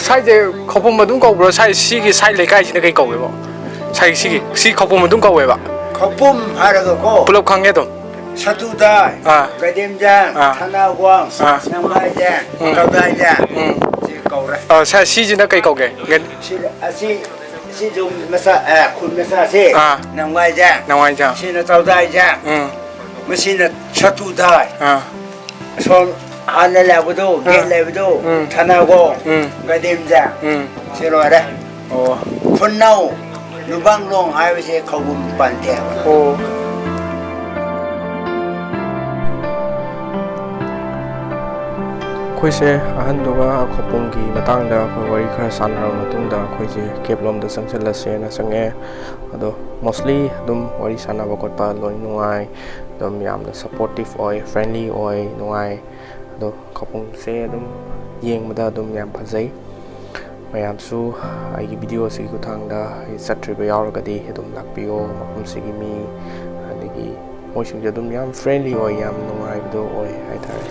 ꯁ꯭ꯋꯥꯏꯁꯦ ꯈꯧꯄꯨꯝ ꯑꯗꯨꯝ ꯀꯧꯕ꯭ꯔꯣ? ꯁ꯭ꯋꯥꯏ, ꯁꯤꯒꯤ ꯁ꯭ꯋꯥꯏ ꯂꯩꯀꯥꯏꯁꯤꯅ ꯀꯩ ꯀꯧꯒꯦꯕꯣ? ꯁ꯭ꯋꯥꯏ, ꯁꯤꯒꯤ, ꯁꯤ ꯈꯧꯄꯨꯝ ꯑꯗꯨꯝ ꯀꯧꯋꯦꯕ? ꯈꯧꯄꯨꯝ ꯍꯥꯏꯔꯒꯀꯣ꯫ ꯄꯨꯂꯞ ꯈꯪꯉꯦ ꯑꯗꯨꯝ꯫ ꯁꯇꯨꯗꯥꯏ, ꯑꯥ꯫ ꯒꯥꯏꯗꯦꯝꯖꯥꯡ, ꯑꯥ꯫ ꯊꯅꯥꯒꯣꯡ, ꯑꯥ꯫ ꯅꯝꯒꯥꯏꯖꯥꯡ, ꯎꯝ꯫ ꯀꯧꯗꯥꯏꯖꯥꯡ꯫ ꯎꯝ꯫ ꯁꯤ ꯀꯧꯔꯦ꯫ ꯑ, ꯁꯥ-, ꯁꯤꯁꯤꯅ ꯀꯩ ꯀꯧꯒꯦ? ꯁꯤ, ꯑꯁꯤ, ꯁꯤꯁꯨ ꯃꯆꯥ, ꯑ, ꯈꯨꯟ ꯃꯆꯥꯁꯦ ꯑꯥ꯫ ꯅꯝꯒꯥꯏꯖꯥꯡ꯫ ꯅꯝꯒꯥꯏꯖꯥꯡ꯫ ꯁꯤꯅ ꯀꯧꯗꯥꯏꯖꯥꯡ꯫ ꯎꯝ꯫ ꯃꯁꯤꯅ ꯁꯇꯨꯗꯥꯏ꯫ ꯑꯥ꯫ ꯑꯁꯣꯝ ꯍꯥꯟꯅ ꯂꯩꯕꯗꯣ, ꯒꯦꯠ ꯑꯥ꯫ ꯂꯩꯕꯗꯣ, ꯎꯝ꯫ ꯊꯅꯥꯒꯣꯡ, ꯎꯝ꯫ ꯒꯥꯏꯗꯦꯝꯖꯥꯡ꯫ ꯎꯝ꯫ ꯁꯤ ꯂꯣꯏꯔꯦ꯫ ꯑꯣ꯫ ꯈꯨꯟꯅꯧ, ꯂꯨꯕꯥꯡꯂꯣꯡ ꯍꯥꯏꯕꯁꯦ ꯈꯧꯄꯨꯝ ꯄꯟꯗꯦꯕ꯫ ꯑꯣ꯫ ꯑꯩꯈꯣꯏꯁꯦ ꯑꯍꯟꯗꯨꯒ ꯈꯧꯄꯨꯝꯒꯤ ꯃꯇꯥꯡꯗ ꯑꯩꯈꯣꯏ ꯋꯥꯔꯤ ꯈꯔ ꯁꯥꯟꯅꯔꯕ ꯃꯇꯨꯡꯗ ꯑꯩꯈꯣꯏꯁꯦ ꯀꯦꯞ ꯂꯣꯝꯗ ꯆꯪꯁꯤꯜꯂꯁꯦꯅ ꯆꯪꯉꯛꯑꯦ꯫ ꯑꯗꯣ mostly ꯑꯗꯨꯝ ꯋꯥꯔꯤ ꯁꯥꯟꯅꯕ ꯈꯣꯠꯄ ꯂꯣꯏ ꯅꯨꯡꯉꯥꯏ, ꯑꯗꯨꯝ ꯌꯥꯝꯅ supportive ꯑꯣꯏ, friendly ꯑꯣꯏ, ꯅꯨꯡꯉꯥꯏ꯫ ꯑꯗꯣ ꯈꯧꯄꯨꯝꯁꯦ ꯑꯗꯨꯝ ꯌꯦꯡꯕꯗ ꯑꯗꯨꯝ ꯌꯥꯝ ꯐꯖꯩ꯫ ꯃꯌꯥꯝꯁꯨ ꯑꯩꯒꯤ video ꯑꯁꯤꯒꯤ ꯈꯨꯠꯊꯥꯡꯗ ꯑꯩ ꯆꯠꯇ꯭ꯔꯤꯕ ꯌꯥꯎꯔꯒꯗꯤ ꯑꯗꯨꯝ ꯂꯥꯛꯄꯤꯌꯣ꯫ ꯃꯐꯝꯁꯤꯒꯤ ꯃꯤ, ꯑꯗꯒꯤ ꯃꯣꯏꯁꯤꯡꯁꯦ ꯑꯗꯨꯝ ꯌꯥꯝ friendly ꯑꯣꯏ, ꯌꯥꯝ ꯅꯨꯡꯉꯥꯏꯕꯗꯣ ꯑꯣꯏ ꯍꯥꯏꯇꯥꯔꯦ꯫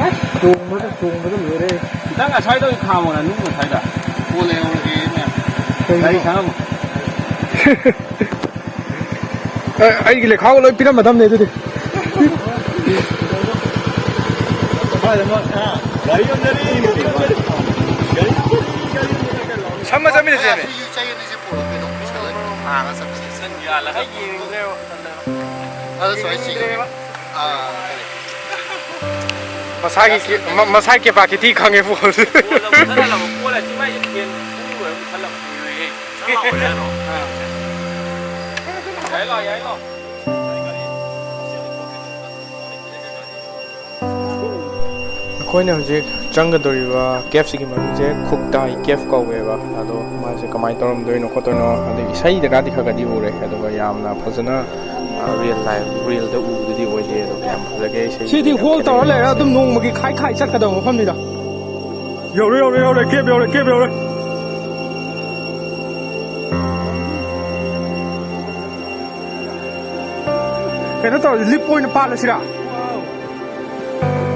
ꯑꯁ, ꯇꯣꯡꯕꯗ, ꯇꯣꯡꯕꯗ ꯂꯣꯏꯔꯦ꯫ ꯈꯤꯇꯪ ꯑꯁ꯭ꯋꯥꯏꯗ ꯑꯣꯏꯅ ꯈꯥꯝꯃꯣꯅ, ꯅꯨꯡ ꯑꯁ꯭ꯋꯥꯏꯗ꯫ ꯀꯣꯟꯅ ꯌꯧꯔꯒꯦꯅꯦ꯫ ꯀꯩꯒꯤꯅꯣ? ꯒꯥꯔꯤ ꯈꯥꯝꯃꯣ꯫ ꯑ, ꯑꯩꯒꯤ ꯂꯩꯈꯥꯎ ꯂꯣꯏ ꯄꯤꯔꯝꯃꯗꯕꯅꯦ ꯑꯗꯨꯗꯤ꯫ ꯁꯝꯃ ꯆꯠꯃꯤꯟꯅꯁꯦꯃꯦ꯫ ꯃꯁꯥꯒꯤ ꯀꯦ-, ꯃ-, ꯃꯁꯥꯒꯤ capacity ꯈꯪꯉꯦ ꯄꯣꯜꯁꯦ꯫ ꯌꯥꯏ ꯂꯥꯎ, ꯌꯥꯏ ꯂꯥꯎ꯫ ꯑꯩꯈꯣꯏꯅ ꯍꯧꯖꯤꯛ ꯆꯪꯒꯗꯧꯔꯤꯕ caveꯁꯤꯒꯤ ꯃꯃꯤꯡꯁꯦ ꯈꯨꯛꯇꯥꯏ cave ꯀꯧꯋꯦꯕ꯫ ꯑꯗꯣ ꯃꯥꯁꯦ ꯀꯃꯥꯏꯅ ꯇꯧꯔꯝꯗꯣꯏꯅꯣ ꯈꯣꯠꯇꯣꯏꯅꯣ, ꯑꯗꯩ ꯏꯁꯩꯗꯒꯗꯤ ꯈꯔ ꯈꯔꯗꯤ ꯎꯔꯦ, ꯑꯗꯨꯒ ꯌꯥꯝꯅ ꯐꯖꯅ, ꯑ, real life, realꯗ ꯎꯕꯗꯨꯗꯤ ꯑꯣꯏꯗꯦ꯫ ꯑꯗꯣ ꯀꯌꯥꯝ ꯐꯖꯒꯦ ꯏꯁꯩ ꯁꯤꯗꯤ ꯌꯥꯝ ꯍꯣꯜ ꯇꯧꯔ ꯈꯦꯠꯅꯩ꯫ ꯂꯩꯔ ꯑꯗꯨꯝ ꯅꯣꯡꯃꯒꯤ ꯈꯥꯏ ꯈꯥꯏ ꯆꯠꯀꯗꯕ ꯃꯐꯝꯅꯤꯗ꯫ ꯌꯧꯔꯦ, ꯌꯧꯔꯦ, ꯌꯧꯔꯦ, cave ꯌꯧꯔꯦ, cave ꯌꯧꯔꯦ꯫ ꯀꯩꯅꯣ ꯇꯧꯔꯁꯤ, ꯂꯤꯞ ꯑꯣꯏꯅ ꯄꯥꯜꯂꯁꯤꯔꯥ?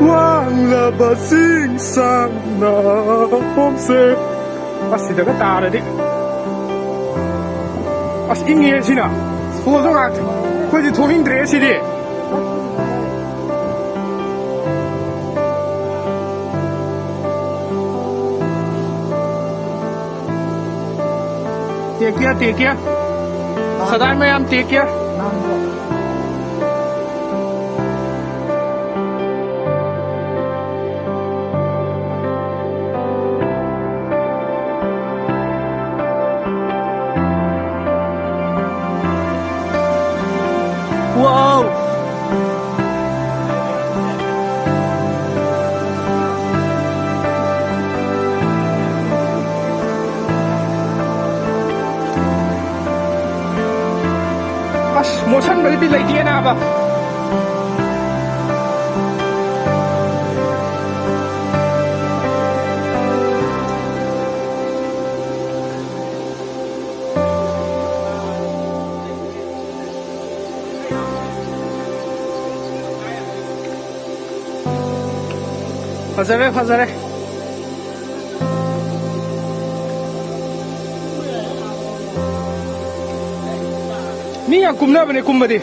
ꯋꯥꯡꯂꯕ ꯆꯤꯡꯁꯥꯡꯅ ꯍꯣꯝꯁꯦ꯫ ꯑꯁ, ꯁꯤꯗꯒ ꯇꯥꯔꯗꯤ꯫ ꯑꯁ, ꯏꯪꯉꯦ ꯁꯤꯅ꯫ ꯁꯣꯔꯁꯨ ꯉꯥꯛ-, ꯑꯩꯈꯣꯏꯗꯤ ꯊꯣꯛꯅꯤꯡꯗ꯭ꯔꯦ ꯁꯤꯗꯤ꯫ Take care, take care. ꯁꯗꯥꯏ ꯃꯌꯥꯝ take care. Wow! ꯑꯁ, ꯃꯣꯠꯁꯟꯕꯒꯤꯗꯤ ꯂꯩꯇꯦ ꯅꯥꯕ꯫ ꯐꯖꯔꯦ, ꯐꯖꯔꯦ꯫ ꯃꯤ ꯌꯥꯝ ꯀꯨꯝꯅꯕꯅꯦ ꯀꯨꯝꯕꯗꯤ꯫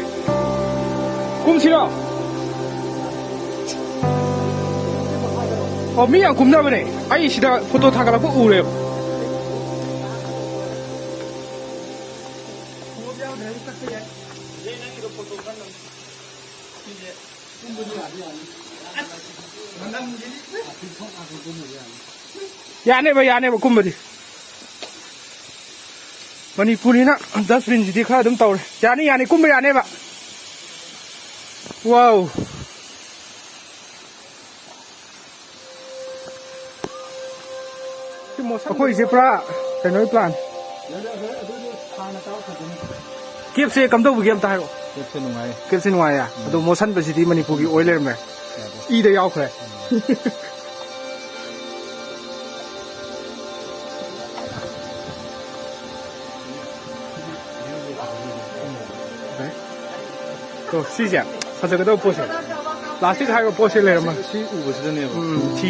ꯀꯨꯝꯁꯤꯔꯣ? ꯑꯣ, ꯃꯤ ꯌꯥꯝ ꯀꯨꯝꯅꯕꯅꯦ꯫ ꯑꯩ ꯁꯤꯗ ꯐꯣꯇꯣ ꯊꯥꯒꯠꯂꯛꯄ ꯎꯔꯦꯕ꯫ ꯌꯥꯅꯦꯕ, ꯌꯥꯅꯦꯕ ꯀꯨꯝꯕꯗꯤ꯫ ꯃꯅꯤꯄꯨꯔꯅꯤꯅ ꯗꯁꯕꯤꯟꯁꯤꯗꯤ ꯈꯔ ꯑꯗꯨꯝ ꯇꯧꯔꯦ꯫ ꯌꯥꯅꯤ, ꯌꯥꯅꯤ, ꯀꯨꯝꯕ ꯌꯥꯅꯦꯕ꯫ ꯋꯥꯎ꯫ ꯑꯩꯈꯣꯏꯁꯦ ꯄꯨꯔꯥ ꯀꯩꯅꯣꯒꯤ ꯄ꯭ꯂꯥꯟ꯫ ꯀꯦꯞꯁꯦ ꯀꯝꯗꯧꯕꯒꯤ ꯑꯝꯇ ꯍꯥꯏꯔꯛꯑꯣ꯫ ꯀꯦꯞꯁꯦ ꯅꯨꯡꯉꯥꯏ꯫ ꯀꯦꯞꯁꯦ ꯅꯨꯡꯉꯥꯏꯌꯦ꯫ ꯑꯗꯣ ꯃꯣꯠꯁꯟꯕꯁꯤꯗꯤ ꯃꯅꯤꯄꯨꯔꯒꯤ ꯑꯣꯏ ꯂꯩꯔꯝꯃꯦ꯫ ꯌꯥꯗꯦ꯫ ꯏꯗ ꯌꯥꯎꯈ꯭ꯔꯦ꯫ ꯇꯣ, ꯁꯤꯁꯦ ꯐꯖꯒꯗꯕ ꯄꯣꯠꯁꯦ꯫ ꯄ꯭ꯂꯥꯁꯇꯤꯛ ꯍꯥꯏꯕ ꯄꯣꯠꯁꯦ ꯂꯩꯔꯝꯃꯦ꯫ ꯁꯤ ꯎꯕꯁꯤꯗꯅꯦꯕ꯫ ꯎꯝ, ꯊꯤ꯫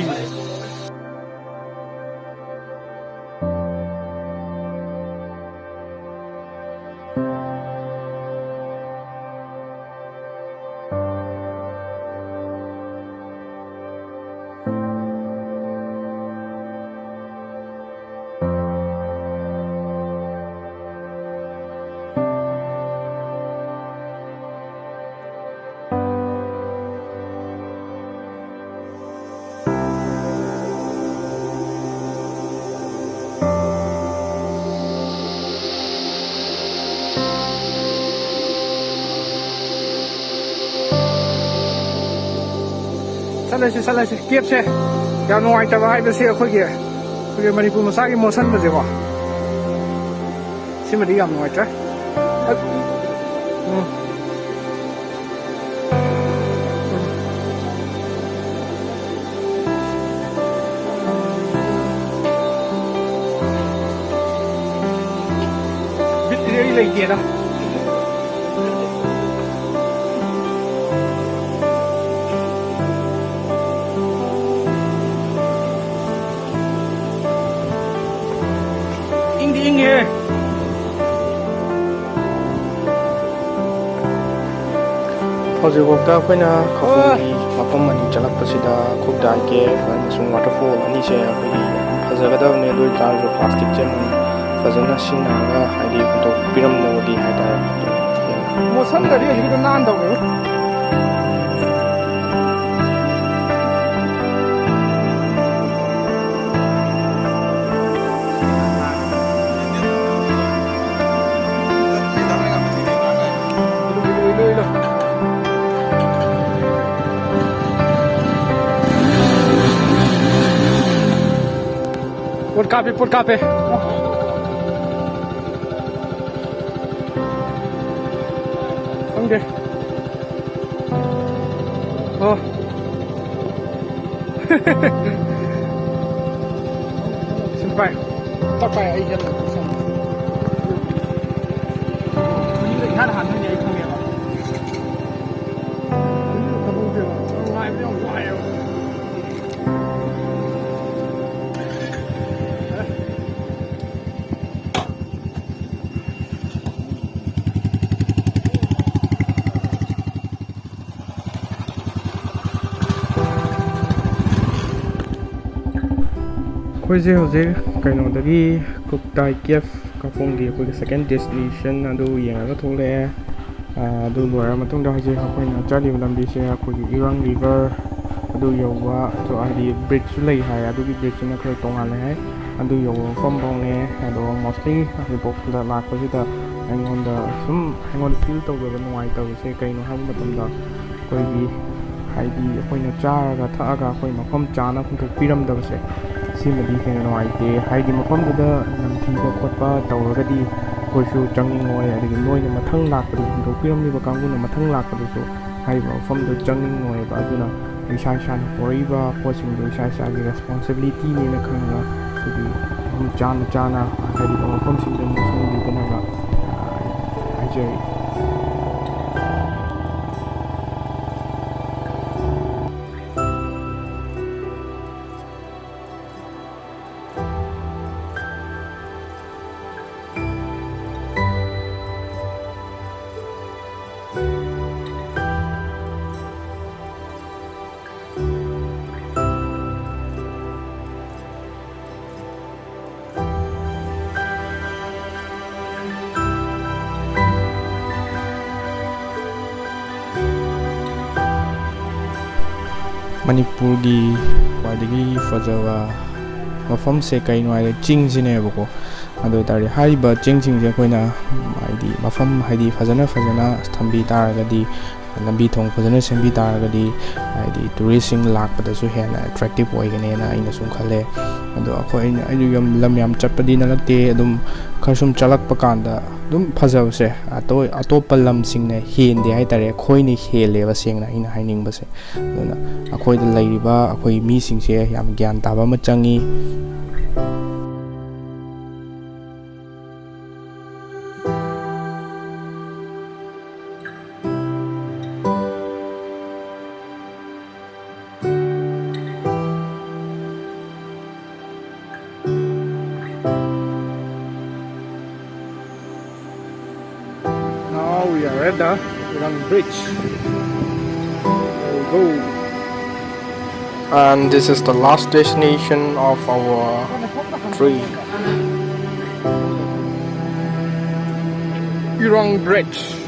ꯆꯠꯂꯁꯤ, ꯆꯠꯂꯁꯤ꯫ ꯀꯦꯞꯁꯦ ꯌꯥꯝ ꯅꯨꯡꯉꯥꯏꯇꯕ ꯍꯥꯏꯕꯁꯦ ꯑꯩꯈꯣꯏꯒꯤ, ꯑꯩꯈꯣꯏꯒꯤ ꯃꯅꯤꯄꯨꯔ ꯃꯆꯥꯒꯤ ꯃꯣꯠꯁꯟꯕꯁꯦꯀꯣ꯫ ꯁꯤꯃꯗꯤ ꯌꯥꯝ ꯅꯨꯡꯉꯥꯏꯇ꯭ꯔꯦ꯫ ꯎꯝ꯫ ꯕꯤꯠ ꯏꯔꯩ ꯂꯩꯇꯦꯗ꯫ ꯍꯧꯖꯤꯛꯐꯥꯎꯗ ꯑꯩꯈꯣꯏꯅ ꯈꯧꯄꯨꯝꯒꯤ ꯃꯐꯝ ꯑꯅꯤ ꯆꯠꯂꯛꯄꯁꯤꯗ ꯈꯨꯛꯗꯥꯏ ꯀꯦꯐ ꯑꯃꯁꯨꯡ ꯋꯥꯇꯔꯐꯣꯜ ꯑꯅꯤꯁꯦ ꯑꯩꯈꯣꯏꯒꯤ ꯐꯖꯒꯗꯕꯅꯦ, ꯑꯗꯨ ꯑꯣꯏꯇꯥꯔꯁꯨ ꯄ꯭ꯂꯥꯁꯇꯤꯛꯁꯦ ꯑꯃꯨꯛ ꯐꯖꯅ ꯁꯤꯖꯤꯟꯅꯔꯒ, ꯍꯥꯏꯗꯤ, ꯍꯨꯟꯗꯣꯛꯄꯤꯔꯝꯗꯕꯒꯤ ꯍꯥꯏꯇꯥꯔꯦ꯫ ꯃꯣꯠꯁꯟꯗ꯭ꯔꯗꯤ ꯍꯧꯖꯤꯛꯀꯤꯗꯣ ꯅꯥꯟꯗꯧꯅꯦꯕ꯫ ꯄꯣꯠ ꯀꯥꯞꯄꯦ, ꯄꯣꯠ ꯀꯥꯞꯄꯦ꯫ ꯈꯪꯗꯦ꯫ ꯑꯣ꯫ ꯁꯤ ꯄꯥꯏ꯫ ꯇꯛ ꯄꯥꯏ, ꯑꯩ ꯍꯦꯜꯂꯦ꯫ ꯏꯍꯥꯟ ꯍꯥꯟꯕꯅꯤ, ꯑꯩ ꯈꯪꯉꯦꯕ꯫ ꯉꯥꯏꯕ ꯌꯥꯝ ꯋꯥꯏꯌꯦꯕ꯫ ꯑꯩꯈꯣꯏꯁꯦ ꯍꯧꯖꯤꯛ ꯀꯩꯅꯣꯗꯒꯤ ꯀꯨꯛꯗꯥꯏ ꯀꯦꯐ ꯀꯥꯄꯣꯡꯒꯤ ꯑꯩꯈꯣꯏꯒꯤ ꯁꯦꯀꯦꯟ ꯗꯦꯁꯇꯤꯅꯦꯁꯟ ꯑꯗꯨ ꯌꯦꯡꯉꯒ ꯊꯣꯛꯂꯛꯑꯦ꯫ ꯑꯥ, ꯑꯗꯨ ꯂꯣꯏꯔ ꯃꯇꯨꯡꯗ ꯍꯧꯖꯤꯛ ꯑꯩꯈꯣꯏꯅ ꯆꯠꯂꯤꯕ ꯂꯝꯕꯤꯁꯦ ꯑꯩꯈꯣꯏꯒꯤ ꯏꯔꯥꯡ ꯔꯤꯚꯔ ꯑꯗꯨ ꯌꯧꯕ, ꯑꯗꯨ ꯍꯥꯏꯗꯤ ꯕ꯭ꯔꯤꯖꯁꯨ ꯂꯩ ꯍꯥꯏ, ꯑꯗꯨꯒꯤ ꯕ꯭ꯔꯤꯖꯁꯤꯅ ꯈꯔ ꯇꯣꯉꯥꯜꯂꯦ ꯍꯥꯏ꯫ ꯑꯗꯨ ꯌꯧꯕ ꯃꯐꯝ ꯐꯥꯎꯅꯦ꯫ ꯑꯗꯣ ꯃꯣꯁꯂꯤ ꯍꯧꯖꯤꯛꯐꯥꯎꯗ ꯂꯥꯛꯄꯁꯤꯗ ꯑꯩꯉꯣꯟꯗ ꯁꯨꯝ, ꯑꯩꯉꯣꯟꯗ ꯐꯤꯜ ꯇꯧꯖꯕ ꯅꯨꯡꯉꯥꯏꯇꯕꯁꯦ ꯀꯩꯅꯣ ꯍꯥꯏꯕ ꯃꯇꯝꯗ, ꯑꯩꯈꯣꯏꯒꯤ ꯍꯥꯏꯗꯤ ꯑꯩꯈꯣꯏꯅ ꯆꯥꯔꯒ ꯊꯛꯑꯒ ꯑꯩꯈꯣꯏ ꯃꯐꯝ ꯆꯥꯅ ꯍꯨꯟꯗꯣꯛꯄꯤꯔꯝꯗꯕꯁꯦ, ꯁꯤꯃꯗꯤ ꯍꯦꯟꯅ ꯅꯨꯡꯉꯥꯏꯇꯦ꯫ ꯍꯥꯏꯗꯤ ꯃꯐꯝꯗꯨꯗ ꯅꯝꯊꯤꯕ ꯈꯣꯠꯄ ꯇꯧꯔꯒꯗꯤ ꯑꯩꯈꯣꯏꯁꯨ ꯆꯪꯅꯤꯡꯉꯣꯏ, ꯑꯗꯒꯤ ꯃꯣꯏꯅ ꯃꯊꯪ ꯂꯥꯛꯄꯗ ꯍꯨꯟꯗꯣꯛꯄꯤꯔꯝꯂꯤꯕ ꯀꯥꯡꯕꯨꯅ ꯃꯊꯪ ꯂꯥꯛꯄꯗꯁꯨ ꯍꯥꯏꯔꯤꯕ ꯃꯐꯝꯗꯨ ꯆꯪꯅꯤꯡꯉꯣꯏꯕ꯫ ꯑꯗꯨꯅ ꯏꯁꯥ ꯏꯁꯥꯅ ꯄꯨꯔꯛꯏꯕ ꯄꯣꯠꯁꯤꯡꯗꯨ ꯏꯁꯥ ꯏꯁꯥꯒꯤ ꯔꯦꯁꯄꯣꯟꯁꯤꯕꯤꯂꯤꯇꯤꯅꯦꯅ ꯈꯪꯉꯒ ꯑꯩꯈꯣꯏꯒꯤ ꯃꯐꯝ ꯆꯥꯅ ꯆꯥꯅ ꯍꯥꯏꯔꯤꯕ ꯃꯐꯝꯁꯤꯡꯗ ꯃꯣꯠꯁꯤꯟꯕꯤꯗꯅꯕ, ꯑ, ꯍꯥꯏꯖꯔꯤ꯫ ꯃꯅꯤꯄꯨꯔꯒꯤ ꯈ꯭ꯋꯥꯏꯗꯒꯤ ꯐꯖꯕ ꯃꯐꯝꯁꯦ ꯀꯩꯅꯣ ꯍꯥꯏꯔꯗꯤ ꯆꯤꯡꯁꯤꯅꯦꯕꯀꯣ꯫ ꯑꯗꯨ ꯑꯣꯏ ꯇꯥꯔꯗꯤ ꯍꯥꯏꯔꯤꯕ ꯆꯤꯡꯁꯤꯡꯁꯦ ꯑꯩꯈꯣꯏꯅ ꯍꯥꯏꯗꯤ ꯃꯐꯝ ꯍꯥꯏꯗꯤ ꯐꯖꯅ ꯐꯖꯅ ꯊꯝꯕꯤ ꯇꯥꯔꯒꯗꯤ, ꯂꯝꯕꯤ ꯊꯣꯡ ꯐꯖꯅ ꯁꯦꯝꯕꯤ ꯇꯥꯔꯒꯗꯤ ꯍꯥꯏꯗꯤ ꯇꯨꯔꯤꯁꯁꯤꯡ ꯂꯥꯛꯄꯗꯁꯨ ꯍꯦꯟꯅ ꯑꯦꯇ꯭ꯔꯦꯛꯇꯤꯞ ꯑꯣꯏꯒꯅꯦꯅ ꯑꯩꯅ ꯁꯨꯝ ꯈꯜꯂꯦ꯫ ꯑꯗꯣ ꯑꯩꯈꯣꯏ ꯑꯩꯅ ꯑꯩꯁꯨ ꯌꯥꯝ ꯂꯝ ꯌꯥꯝ ꯆꯠꯄꯗꯤ ꯅꯠꯂꯛꯇꯦ, ꯑꯗꯨꯝ ꯈꯔ ꯁꯨꯝ ꯆꯠꯂꯛꯄ ꯀꯥꯟꯗ ꯑꯗꯨꯝ ꯐꯖꯕꯁꯦ ꯑꯇꯣ- ꯑꯇꯣꯞꯄ ꯂꯝꯁꯤꯡꯅ ꯍꯦꯟꯗꯦ ꯍꯥꯏꯇꯥꯔꯦ, ꯑꯩꯈꯣꯏꯅ ꯍꯦꯜꯂꯦꯕ ꯁꯦꯡꯅ ꯑꯩꯅ ꯍꯥꯏꯅꯤꯡꯕꯁꯦ꯫ ꯑꯗꯨꯅ ꯑꯩꯈꯣꯏꯗ ꯂꯩꯔꯤꯕ ꯑꯩꯈꯣꯏ ꯃꯤꯁꯤꯡꯁꯦ ꯌꯥꯝ ꯒ꯭ꯌꯥꯟ ꯇꯥꯕ ꯑꯃ ꯆꯪꯉꯤ꯫ Now we are at the Irang Bridge. There we go. And this is the last destination of our trip. Irang Bridge.